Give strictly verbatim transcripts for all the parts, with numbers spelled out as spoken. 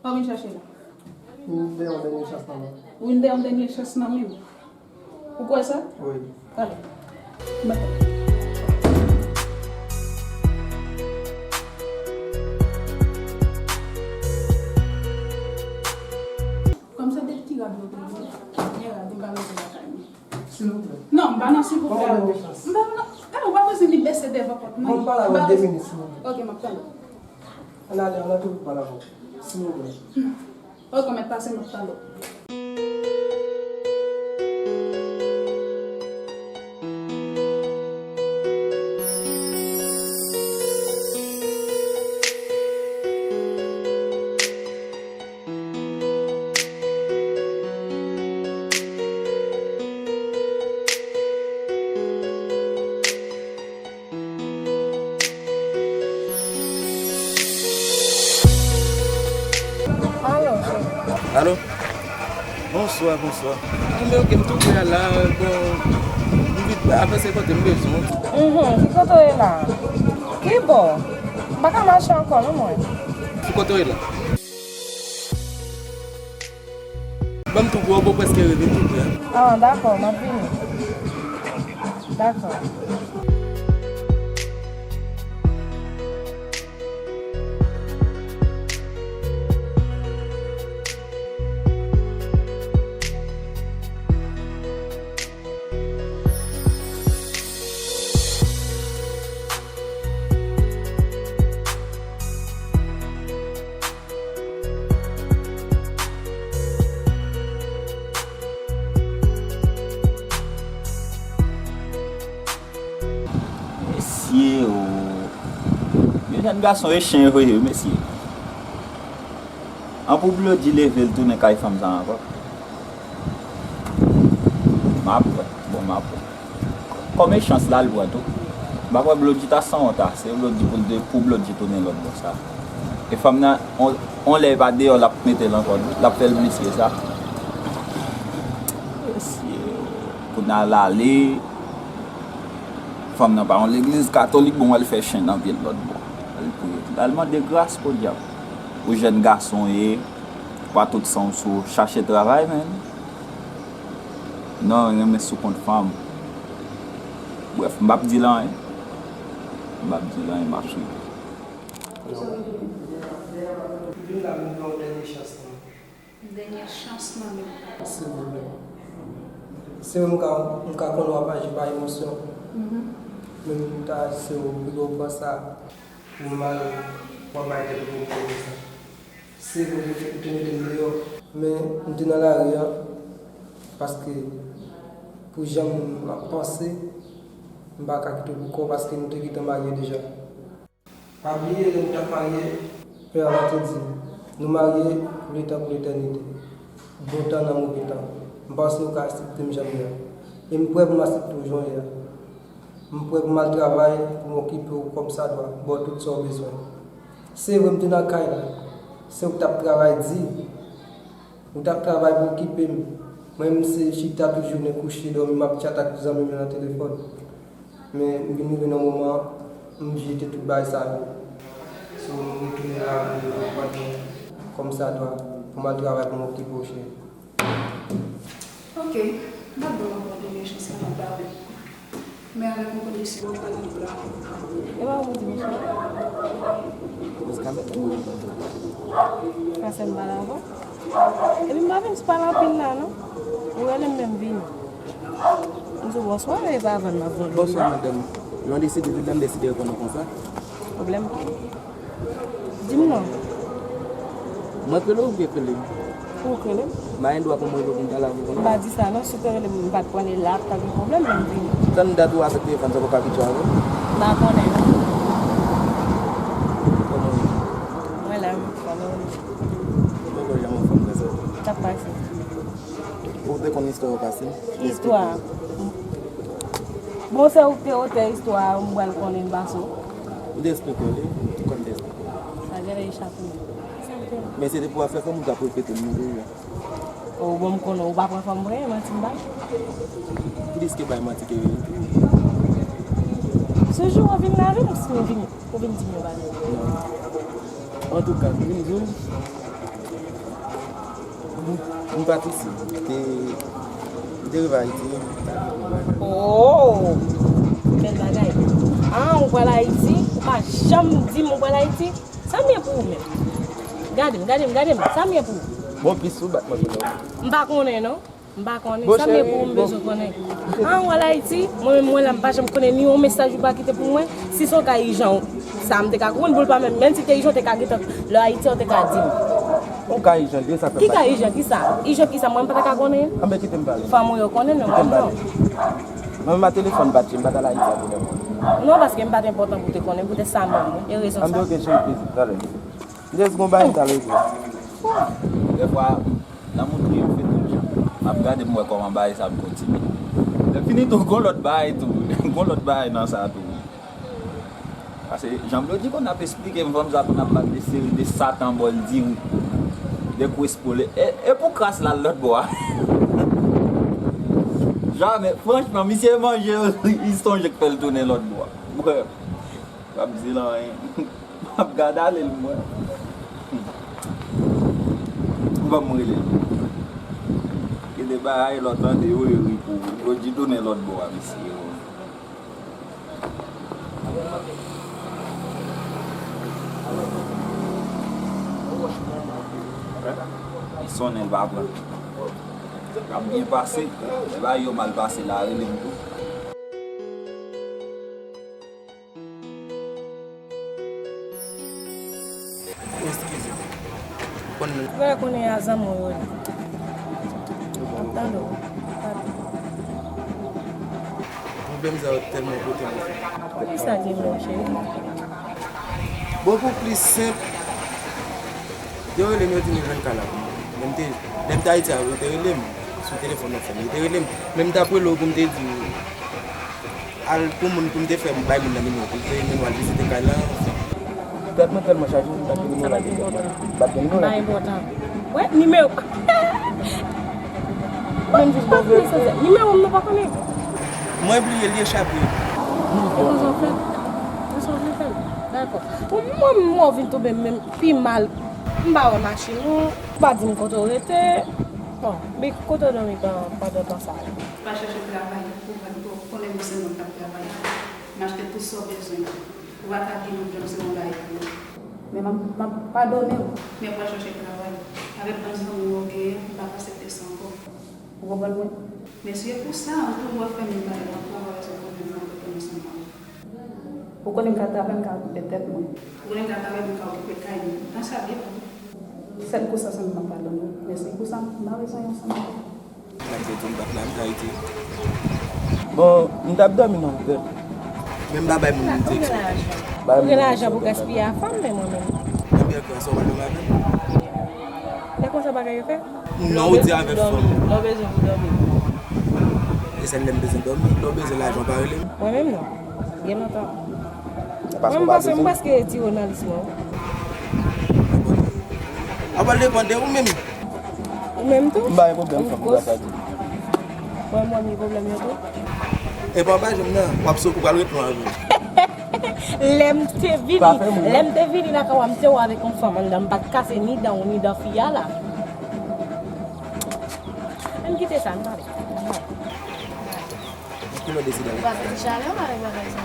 Sa w vin chache la? M te yon dènye chans nan men. Ou vin te yon dènye chans nan men m. Ou kwè sa? Wi. Ale. Mwen. Kòm se de ti rad yo te ye, premye rad m pa mete lakay mwen. Silvouplè. Non, m pa nan silvouplè. Ban mwen yon chans. M pa nan, eh, ou pa bezwen vin bese devan pòt mwen. Bon, m pale avè w de minit, silvouplè. Ok, m ap tande w. Ann ale, ann antre pou m pale avè w. Silvouplè. Ok, mèt pase, m ap tande w. Alo, cheri. Alo? Bonswa, bonswa. Anben, ok, m tou prè la, bon, m vin avanse kote m bezwen w. Mhm, ki kote w ye la? Ki bò? M pa ka mache ankò non, mwen. Ki kote w ye la? Ban m tou prè, ou prèske rive tou prè. Ah, dakò, m ap vini. Dakò. Mesye o. Yon jèn gason e chen yo ye, mesye. An pou Blodji leve l tounen kay fanm sa ankò. M ap wè. Bon, m ap wè. Kòm e chans la, l pran tou. M pa kwè Blodji ta sanwont ase, Blodji pou l de, pou Blodji tounen lòt bò sa. E fanm nan, on, on lè e pa deyò, l ap mete l ankò, l ap fè l plis ke sa. Mesye, kounye a l ale, fanm nan pa yon legliz katolik, bon, w al fè chen nan pye l lòt bò. Al priye. L al mande gras, podyab. Ou jèn gason w ye, pa tout san w sou chache travay, menn. Non, renmen sou kont fanm. Brèf, m p ap di l anyen. M p ap di l anyen, m ap swiv. Vin la, vin pran yon dènye chans lan. Dènye chans nan men. Silvouplè. Se vre m ka, m ka konnen w ap aji pa emosyon. Mhm. Men m ta di se w ki gen w pran sa pou mal, w ap bay tèt ou pwoblèm konsa. Se vre, ou te, ou te mete m deyò. Men, m te nan lari a, paske pou jan m ap panse, m pa ka kite w pou kò w, paske nou te gentan marye deja. Pa bliye, lè nou t ap marye, pè a la te di, nou marye pou letan, pou letènite. Bon tan nan move tan. M panse ou ka aksepte m jan m ye a. E m prè pou m aksepte w jan w ye a. M prè pou m al travay, pou m okipe w kòmsadwa, ba w tout sa w bezwen. Se vre m te nan kay la, se ou k t ap travay di, ou t ap travay pou okipe m. Mwen, m se chita tout jounen kouche, dòmi, m ap tchat ak zanmi m yo nan telefòn. Men, m vin rive nan moman, m jete tout bagay sa yo. So, m retounen la, m vin pran kòmsadwa, pou m al travay, pou m okipe w, cheri. Ok, m ap ban w ankò dènye chans lan, m ap ba w. Men avèk yon kondisyon. E pa ou di, mesye. Pase m pale avè w. Epi m pa vin sou pale anpil la, non. Ou rele m, men m vini. M di w bonswa, e pa avè m ap vole. Bonswa, madanm. Lè w deside vin la, m deside reponn ou konsa. Pwoblèm pa gen. Di m non. Mwen k rele w oubyen k rele m? Ou k rele m. M pa gen dwa pou mwen rele w pou m pale avè w konsa. M pa di sa non, si w te rele m, m pa t konnen la ap ta gen pwoblèm, men m vini. Tann dat ou avèk telefòn sa pou w ka abitye avè m. M pa konnen non. Kòman w ye? Mwen la, m anfòm, e ou menm? Mwen poko janm anfòm konsa. Sa k pase? Ou te konn istwa yo pase? Ki istwa? Bon, se ou ki te otè istwa a, m pral konnen pase w. M te eksplike w li, m te konn te eksplike w. Sa genlè e chape m. Men se te pou afè fanm ou t ap repete m nan toujou. O, bon, m konnen ou pa pran fanm vre, manti m bay. Plis ke bay manti ke verite. Si w vin la, vin, si w vin, ou vin di m yon bagay. Non. Antouka, m vin di w, M, m pa t isi. M te, m te rive Ayiti, m t ap viv bagay. Oh! Bèl bagay. Ah, ou pral Ayiti? Ou pa janm di m ou pral Ayiti? Sa m ye pou ou menm? Gade m, gade m, gade m. Sa m ye pou ou? Bon, plis ou bat mwen konnen. M pa konnen, non. M pa konnen. Bon, sa m ye pou ou, m bezwen konnen. Ah, ou al Ayiti? Mwen menm, mwen la, m pa janm konnen ni yon mesaj ou pa kite pou mwen. Si se yon ka ijan, sa m te ka konprann pou l pa menm. Menm si te ijan, ou te ka gentan, lè Ayiti, ou te ka di m. Yon ka ijan, de sa fè. Ki ka ijan, ki sa? Ijan, ki sa? Mwen, m pa ta ka konnen. Anben, kite m pale. Fanm ou yo konnen, non, mwen, non. Mwen menm a telefòn bat, m pa t al Ayiti a telefòn. Non, paske m pa t enpòtan pou te konnen, poutèt sa menm, wi. E rezon sa. Anben, oke, cheri, plezi. Talè. M te di gon bagay m t al regle. Dèfwa, lanmou touye m fè tout jan. M ap gade m wè kòman bagay sa ap kontinye. Lè fini tou, gon lòt bagay tou. Gon lòt bagay nan sa tou. Paske jan Blody konn ap esplike m, fanm sa konn ap bat de seri de satan bò l di wi. De kou espole. E, e pou kras la lòt bò a. Jamè, franchman, misye manje, li sonje k fè l tounen lòt bò a. Brèf. W ap di l anyen. M ap gade ale l mwen. Ou ban m rele l. Gen de bagay lòt tande yo, yo ri pou ou. Yo di tounen lòt bò a, mesye yo. Li sonnen, l pa pran. L ap byen pase. Lè bagay yo mal pase la, rele m tou. Eskize. Konn... Frè, konnen a zanmi w yo ye. M ap tande w. Pwoblèm sa yo tèlman pote mwen. Kisa gen, mon cheri? Bon, pou plis senp, yo rele m, yo di m yo jwenn ka la pou mwen. Lè m te, lè m te Ayiti a, yo te rele m sou telefòn nan fè m, yo te rele m. Men m t ap rele w pou m te di w, al pou moun, pou m te fè bay moun nan nimewo, pou l te mennen w al vizite kay la, anfen. Tèt mwen tèlman chaje, m pa gen nimewo la deja. M pa gen nimewo la. Pa enpòtan. Wè, nimewo. Mwen jis bon vre. Nimewo m nan pa konnen. Mwen bliye l, li echape. E konsa w fè? Konsa w vle fè l? Dakò. Bon, mwen, mwen vin tonbe menm pi mal. M pa wè machin ou, ou pa di m kote w rete. Bon, men kote w dòmi pandan, pandan tan sa a? Pa chèche travay pou mwen, pou konnen mwen se moun k ap travay. M achte tout sa w bezwen. Ou pa ka di m jan se yon bagay pou ou. Men m ap, m ap padone w. Men pral chèche travay. Avèk bann zanmi w genyen, m p ap aksepte sa ankò. Ou konprann mwen? Men si e pou sa, ou toujou ap fè menm bagay la, ou travay sou pwoblèm nan, ou rete ansanm avè m. Ou konnen m ka travay, m ka okipe tèt mwen. Ou konnen m ka travay, m ka okipe kay mwen. Nan sa byen pou ou. Sèl pou sa sèlman m ap padone w. Men si pou sa, m pa bezwen ansanm avè w. Malgre tou m pa t la, m t Ayiti. Bon, m t ap dòmi nan otèl. Men m pa bay moun m direksyon. Ou gen lajan pou gaspiye a fanm, men mwen menm. Ebyen, kè sa w pa dòmi avè m? E konsa bagay yo fèt? Non, ou di avèk fanm. Lè w bezwen pou dòmi. E sèl lè m bezwen dòmi, lè w bezwen lajan, w pa rele m? Mwen menm non. Gen lontan. Mwen, m panse m prèske retire w nan lis mwen wi. Apa l depann de ou menm. Ou menm tou? M pa gen pwoblèm fanm, m pa sa di. Mwen, mwen gen pwoblèm yo tou. Epa w pa jwenn nan, w ap sot ou pral ret lwen avè l. Lè m te vini, lè m te vini lakay w a, m te wè avèk yon fanm anndan, m pa t kase ni dan w ni dan fi a la. Ann kite sa, ann pale. Kilè w deside ale? Ou pa santi chalè w avèk bagay sa?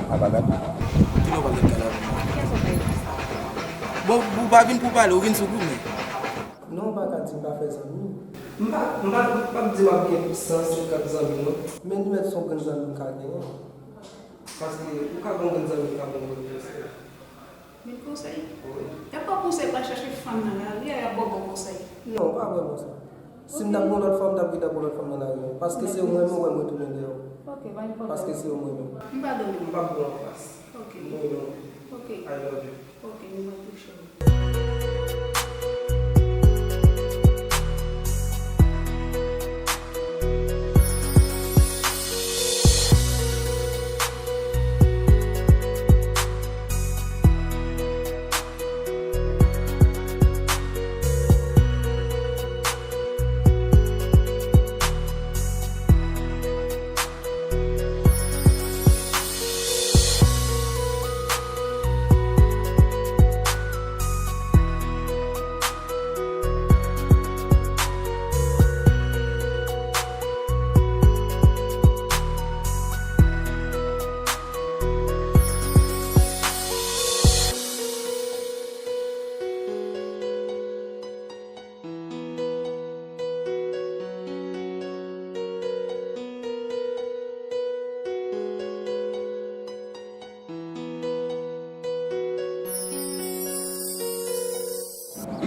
A pa gad. Kilè w pral ret kay la avè m? Kiyès ou te ye? Bon, ou pa vin pou pale, ou vin sou goumen. Non, ou pa ka di m pa fè zanmi. M pa, m pa, m p ap di w ap gen san senkant zanmi, non. Men li mèt se yon grenn zanmi m ka genyen. Paske ou ka gen yon grenn zanmi ki ka ba w yon grenn konsèy. Yon konsèy? Wi. Y ap ba w konsèy, pral chache fanm nan lari a, y ap ba w bon konsèy. Non, pa vrèman sa. Si m t ap gen yon lòt fanm, m t ap gentan gen yon lòt fanm nan lari a. Paske se ou menm ou wè m retounen dèyè w. Ok, pa gen pwoblèm. Paske se ou menm. M padone w. M p ap ba w anfas. Ok. Non, non. Ok. I love you. Ok, nou mwen tou cheri.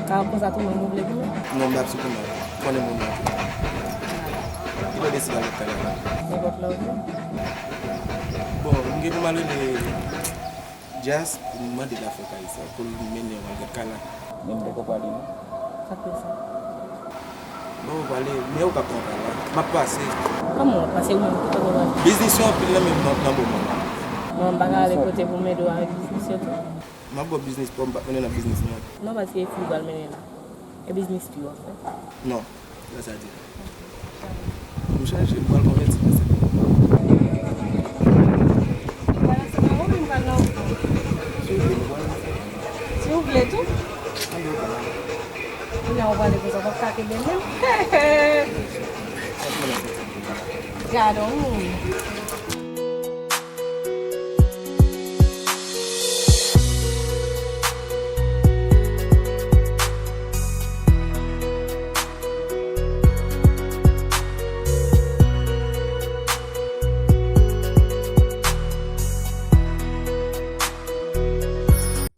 Ka konsa tou menm ou vle pou mwen? Non, m pa ap sou kouman. Konnen moun nan tou. Ki lè w deside al lòt kay la? Nenpòt lè w vle. Bon, m gen pou m al rele Jas pou m mande l afè kay sa, pou l mennen w al gad kay la. Men m poko prale non. Sa k fè sa? Bon, ou prale, men ou ka pran kay la. M ap pase. Kòman w ap pase ou menm ki poko prale? Biznis yo anpil nan men m nan, nan moman. Bon, m pa ka ale kote pou m ede w avèk biznis yo tou? M ap ba w biznis pa w, m p ap mennen w nan biznis mwen. Non, paske e fi ou pral mennen la. E biznis fi w ap fè? Non, se pa sa di. M chache, m pral konvèti, men se pa. Si w vle, nou pral ansanm. Si w vle tou. Kounye a ou prale konsa, w p ap ka kenbe l menm. Gad on moun.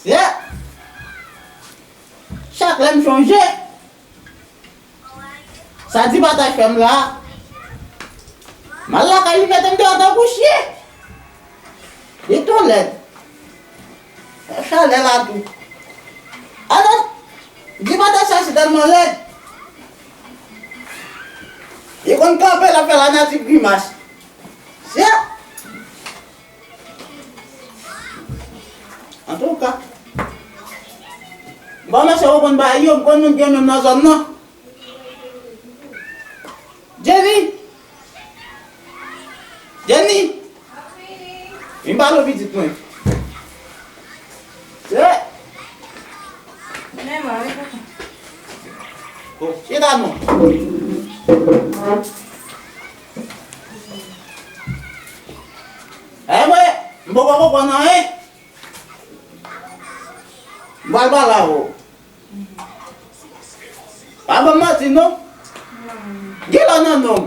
Yeah! Chak lè m chonje sa Diva ta fè m la, m al lakay li mete m deyò tankou chyen. Li tou lèd. Chalè la tou. Alò, Diva ta sa se tèlman lèd. Li konn kanpe, l ap fè lanati grimas. Se Antouka, m kòmanse konprann bagay yo, m konn moun ki gen menm nan zòn nan. Jenny! Jenny! Vin pale pitit mwen. Se. Men mwen, wi, papa. Bon, chita non. E mwen, m poko konprann anyen. M pral pale avè w. Pa ban m manti non. Gen lè nan non m.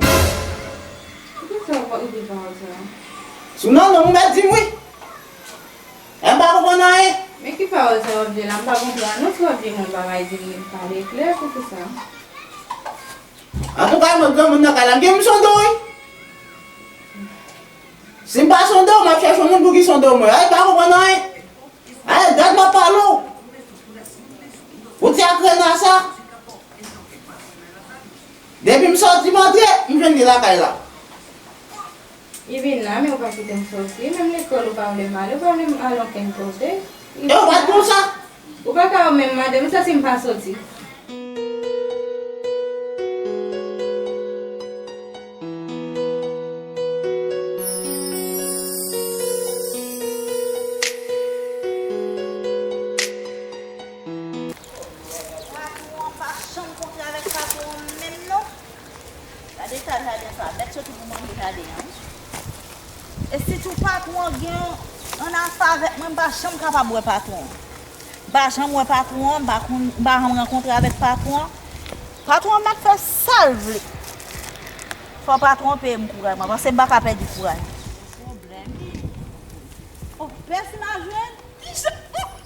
Poukisa w pa ouvri pawòl sa a? Si w nan non m, ou mèt di m wi. E m pa konprann anyen. Men ki pawòl sa w ap di la? M pa konprann non, si w ap di m yon bagay, di m pale klè, poukisa? Antouka, mwen granmoun nan kay la, m gen pou m sonde w wi. Si m pa sonde w, m ap chèche yon moun pou ki sonde w mwen. Ay, pa konprann anyen. Ay, gad m ap pale w. Pou ti akrena sa. Depi m sòti m antre, m jwenn li lakay la. Li vin la, men ou pa kite m sòti. Menm lekòl ou pa vle m ale, ou pa vle m al okenn kote. E ou pa t konsa? Ou pa ka menm mande m sa si m pa sòti. Patwon an pa janm kontre avèk patwon an menm non. Gade eta jaden sa, bèt soti pou manje jaden an wi. E sitou patwon an gen yon afè avèk mwen, m pa janm kapab wè patwon an. M pa janm wè patwon an, m pa konn, m pa janm rankontre avèk patwon an. Patwon an mèt fè sa l vle. Fò patwon an peye m kouraj mwen, paske m pa ka pèdi kouraj. Pwoblèm. O, pèsi m a jwenn.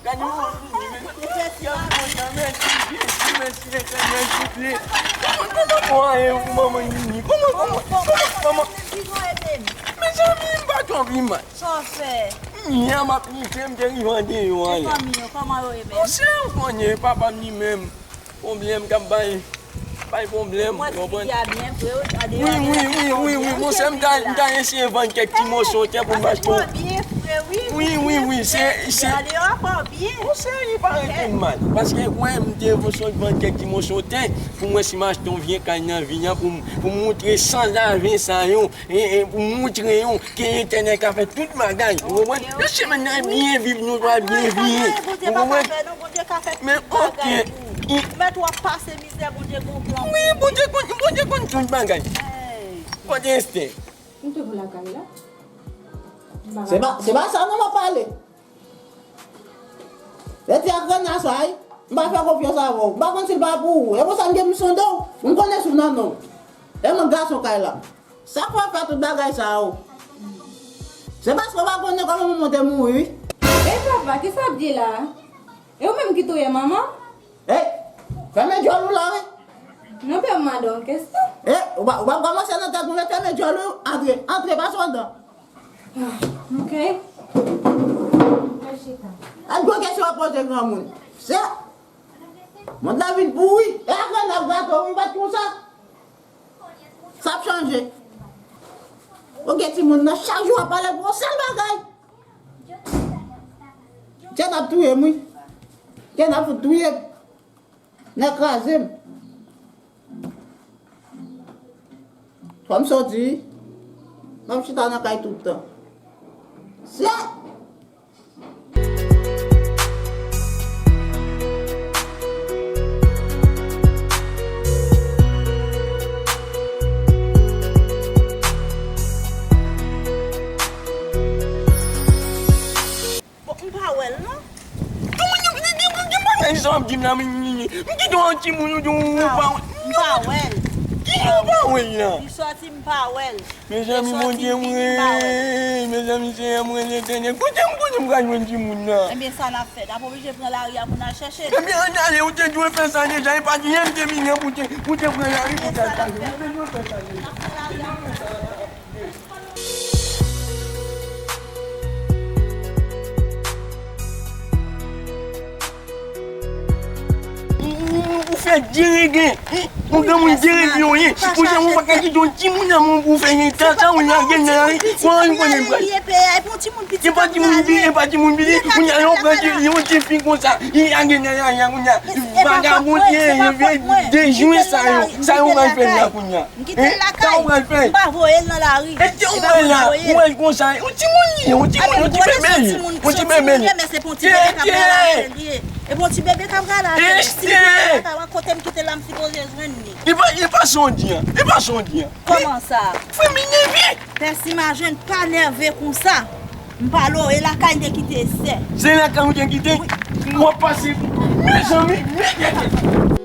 Gade yon moun vini, men. Gade yon moun nan, mèsi, Jezi, mèsi, Letènèl, souple. Kòman, kòman, kòman, e, manman Nini? Kòman, kòman, kòman, kòman? Mezanmi, m pa twò pi mal. Sa w fè? Mwen, m ap lite, m te rive andeyò a la. E fanmi yo, kòman yo ye menm? Monchè, ou konnen, papa m li menm. Pwoblèm k ap bay, bay pwoblèm, ou konprann? Wi, wi, wi, wi, wi, monchè, m ta, m ta eseye vann kèk ti moso tè pou m achte yon. Wi, wi, wi, se, se. Monchè, li pa rete mal. Paske, wè, m te sot vann kèk ti moso tè pou m wè si m achte yon vye kay nan vil la pou m, pou m moutre sanzaven sa yo. E, e, pou moutre yo ke Letènèl ka fè tout bagay. Ou konprann? Mesye, men n ap byen viv, nou pral byen vire. Ou konprann? Men, oke. Mèt w ap pase mizè, Bondye gon plan. Wi, Bondye konn, Bondye konn tout bagay. Kote Estè? M te pou lakay la. Se pa, se pa sa non m ap pale. Lè ti akrena sa, wi, m pa fè konfyans avè w. M pa konn si l pa pou ou. E konsa m gen pou m sonde w. M konnen si w nan non. E mwen gason kay la. Sa k fè w fè tout bagay sa yo? Se paske w pa konnen kòman manman w te mouri, wi. E papa, kisa w ap di la? E ou menm ki touye manman? Ey! Fèmen djòl ou la, wi. Non, pè, m mande yon kesyon. E, ou pa, ou pa kòmanse nan tèt mwen, fèmen djòl ou, antre, antre, pase w anndan. Ah, ok. Mwen chita. Ak gwo kesyon w ap poze granmoun. Se, mond la vin pouri. E apre n ap gate w, wi, pa t konsa. Sa ap chanje. Ou gen timoun nan, chak jou w ap pale pou yon sèl bagay. Tchè n ap touye m, wi. Tchè n ap fout touye m. Nèg kraze m. Fò m soti, wi. M ap chita nan kay tout tan. Se Bon, m pa wè l non. Kòman yo, ki, ki, ki, ki bagay sa w ap di m la, m, m, m, m kite yon timoun, ou di w pa wè. M pa wè l. Ki jan w pa wè l la? Li sòti, m pa wè l. Mezanmi, Bondye mwen, mezanmi, Senyè mwen, Letènèl. Kote m, kote m pral jwenn timoun nan? Ebyen, sa n ap fè? N ap oblije pran lari a pou n al chèche l. Ebyen, ann ale, ou te dwe fè sa deja, e pa di, m te vini an pou te, pou te pran lari pou te al chache. Ou te dwe fè sa deja. N ap pran lari a pou n al chèche l. Ou fè deregle. Ou gen moun deregle, ou ye. Ou jan ou pa ka kite yon timoun nan men w pou w fè yon tan sa, ou lage nan lari. Ou ann konnen bagay. E pa timoun piti, e pa timoun piti. Kounye a, yo pran ti, yon ti fi konsa, li lage nan lari a kounye a. Vagabon, e vye dejwen sa yo. Sa yo pral fè la kounye a? M kite l lakay. Sa w pral fè? M pa voye l nan lari. E te w pral la, ou wè l konsa, yon timoun li ye, yon timoun, yon ti bebe li ye, yon ti bebe li ye. Men se pou yon ti bebe k ap pral achte l ye. E pou yon ti bebe k ap pral achte l. Si li vin lakay mwen, kote m kite l la, m sipoze jwenn li. E pa, e pa sa w di an, e pa sa w di an. Kòman sa? Fè m enève. Pèsi Majwenn pa nève konsa. M pale w, e lakay m te kite, sè. Se lakay ou te kite? Wi. W ap pase. Mezanmi, mezanmi.